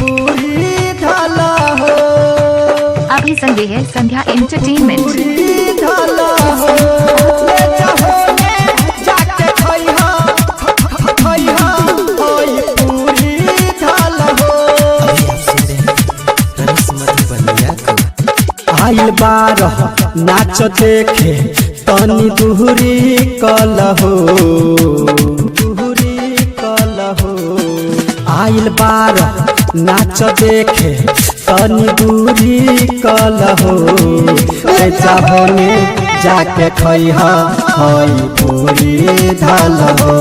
पूरी धला हो। अभी संदेह है संध्या एंटरटेनमेंट। पूरी धला हो, ले जाहो ने जाके खइहा, खइहा होई पूरी धला हो। अभी आप सुन रहे हैं रमेश मधुबनिया को। आइल बारह नाच देखे, तनी दूरी कलहो, दूरी कलहो। आइल बारह नाच देखे, तनी दूरी कलहो। ए जाहोने जाके खइहा हई पूरी धलहो।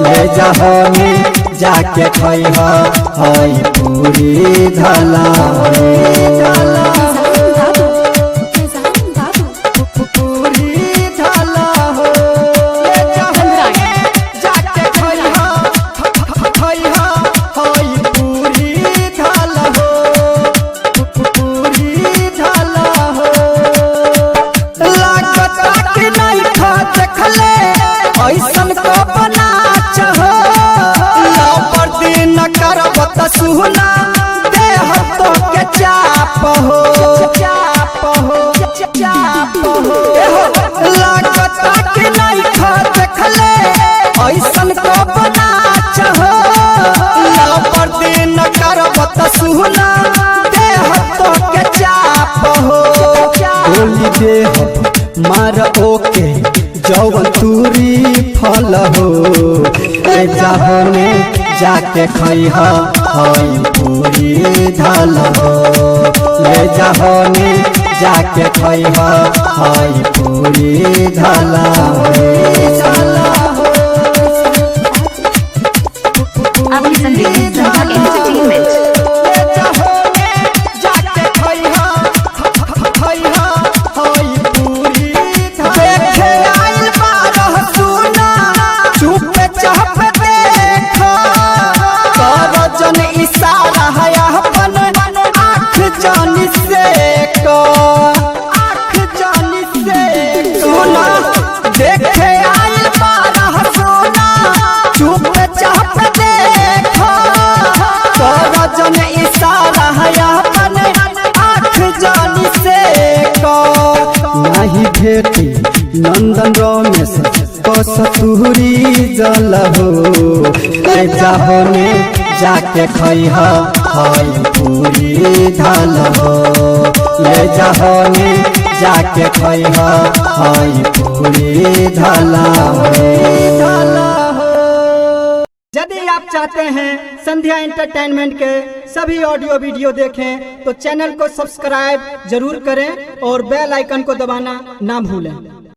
ले जाहोने जाके खइहा हई पूरी धलहो। पूरी धला हो, ले जाहोने जाके खइहा, खइहा हई पूरी धला हो, पूरी धला हो। लागता कि नहीं खा देखले ऐसन को बनाच हो। लबर दिन करब त सुना देह तो के चाप हो, चाप हो, चाप हो। लागता कि नहीं खा देखले ऐसन को बनाच हो। लबर दिन करब त सुना देह तो के चाप हो। गोली देह मार ओके जौवन तूरी फल हो। ए जाहोने जाके खइहा हई पूरी धल हो। ले जाहोने जाके खइहा हई पूरी धल हो। अभी संदेह है संध्या एंटरटेनमेंट। ले जाहोने जाके खइहा, खइहा हई पूरी धल। देखे आइल बारह सुना चुप चाप देख, कर जन इशारा है अपन आँख जानी से को, आँख जानी से सुना। देखे आइल बारह सुना चुप चाप देख, कर जन इशारा है अपन आँख जानी से को। नाही भेटी नंदन रमेश कसतूरी जल हो। ए जाहोने जाके खइहा हई पूरी धल हो। ले जाहोने जाके खइहा हई पूरी धल हो। यदि आप चाहते हैं संध्या एंटरटेनमेंट के सभी ऑडियो वीडियो देखें तो चैनल को सब्सक्राइब जरूर करें और बेल आइकन को दबाना ना भूलें।